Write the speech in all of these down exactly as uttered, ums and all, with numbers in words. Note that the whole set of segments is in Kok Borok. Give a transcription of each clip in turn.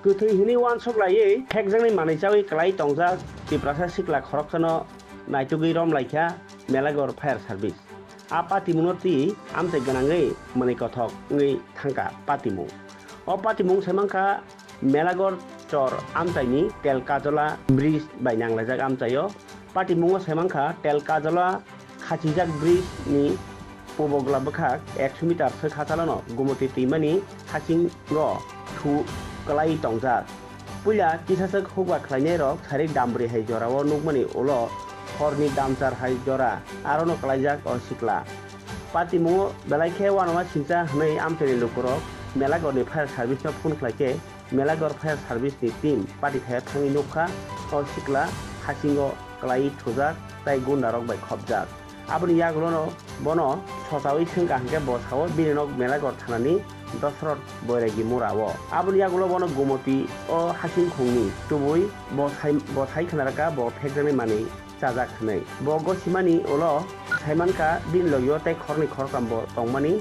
Kwthwi hwnwi uansuk laiwi phekjaknai manwi chawi klai tongjak Tiprasa sikla khoroksano naitugwi rom laikha Melagor Fire Service. A patimungno twi amchai gwnangwi mwnwi kothok wngwi thangkha patimung. O patimung sai mankha Melagor chor amchaini Tel Kajola bridge bai nanglaijak amchaio. Patimungo sai mankha Tel Kajola khachijak bridge ni pubokla bwkhak ekso meter se khachalano Gumoti twimani hasingo thu kwlai tongjak. Puila kisaswk hukba khlainairok sari Damri hai jorao nukmani ulo horni damchar hai jora arono kwlaijak o sikla. Patimungo belai khe uanama singcha hwnwi amchaini lukurok Melagorni fire service no phone khlaikhe Melagor fire service ni team pati thaya thangwi nukha o sikla hasingo kwlaiwi thujak tei gundarok bai khopjak. Aboni yagulono bono sochawi swngkha hwnkhe bo sao bini nok Melagor thanani Dosrot Boiragi murao. Aboni yagulo bono Gumoti o hasingkhungni tubui bo sai, bo sai khwnarwkha bo phekjaknai manwi chajak hwnwi. Bo gosimani ulo saimankha bini logio tei khoroknwi khoroktham bo tongmani,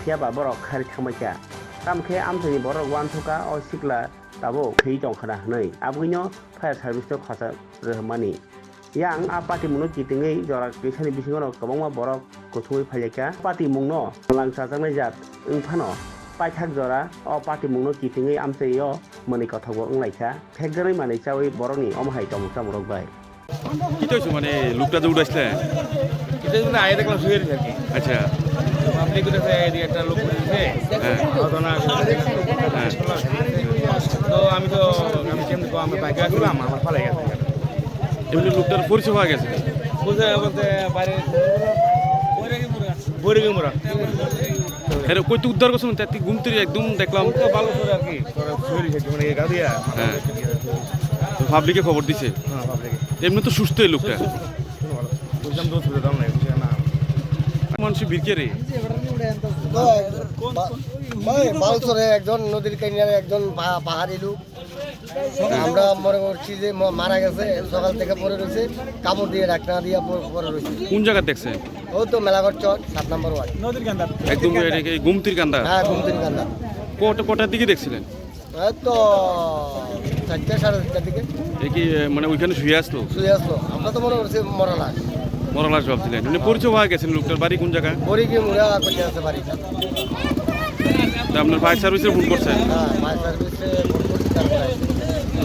phiyaba borok kharwi thangbaikha. Tamokhe amchaini borok uansukha o sikla tabuk thwi tongkhwna hwnwi, abwino fire service no khoroksa rwhwmani. Yang a patimungno kitingwi jora kisani bisingono kwbangma borok kuthumwi phailaikha. Patimungno mwlang chajaknai jat wngphano paithak jora o patimungno kitingwi amchaio mwnwi kothokbo wnglaikha. Phekjaknai manwi chawi borokni omo hai tongmung chamung rok bai. কিতা হইছে মানে লোকটা যে উঠাইছিলে? এটা কিন্তু আগে দেখলাম শুয়ে রয়েছে আর কি। আচ্ছা। পাবলিক উঠেছে, এদিকে একটা লোক উঠেছে। হ্যাঁ। ঘটনা। হ্যাঁ। তো আমি তো, আমি কেমনি কো-, আমি বাইকে আসলাম, আমার ফালাই গেছে। এমনি লোকটার পরিচয় পাওয়া গেছে? বুঝে বলতে বাইরে বৈরাগী মোড়া। এরে কইতে উদ্ধার করছেন, তাতে ঘুম থেকে একদম দেখলাম। ওই তো ভালো করে আর কি, তোরা শুয়ে রয়েছে, মানে এই গাড়ি আর হ্যাঁ। তো পাবলিকে খবর দিছে? হ্যাঁ, পাবলিকে। এমনি তো সুস্থ এই লোকটা। সুস্থ, সুস্থ, কোনো ভালো। বুঝলাম তো, অসুবিধা নাই, বুঝলাম না। মানুষ বীরকে রে? তো, বা-, ভাই, বালুচরে একজন নদীর কিনারে একজন পা-, পাহাড়ি লোক। আমরা মনে করছি যে ম-, মারা গেছে, সকাল থেকে পড়ে রয়েছে, কাপড় দিয়ে ঢাকনা দিয়ে প-, পড়ে রয়েছে। কোন জায়গা দেখছেন? ও তো মেলাঘর চর, সাত নম্বর ওয়ার্ড। একদম এই, এই গুমতির কান্দা? হ্যাঁ, গুমতির কান্দা। কটা, কটার দিকে দেখছিলেন? এই তো চারটে, সাড়ে চারটার দিকে। এ কি, এ, মানে ওইখানে শুয়ে আসলো? শুয়ে আসলো। আমরা তো মনে করছি মরা লাশ। মরা লাশ ভাবছিলেন। মানে পরিচয় হওয়া গেছেন লোকটার বাড়ি কোন জায়গা? বড়ি কি মুড়া করতে আছে বাড়িটা। তা আপনার ফায়ার সার্ভিসে ফোন করছেন? হ্যাঁ, ফায়ার সার্ভিসে ফোন করছি, তারপরে আসছে।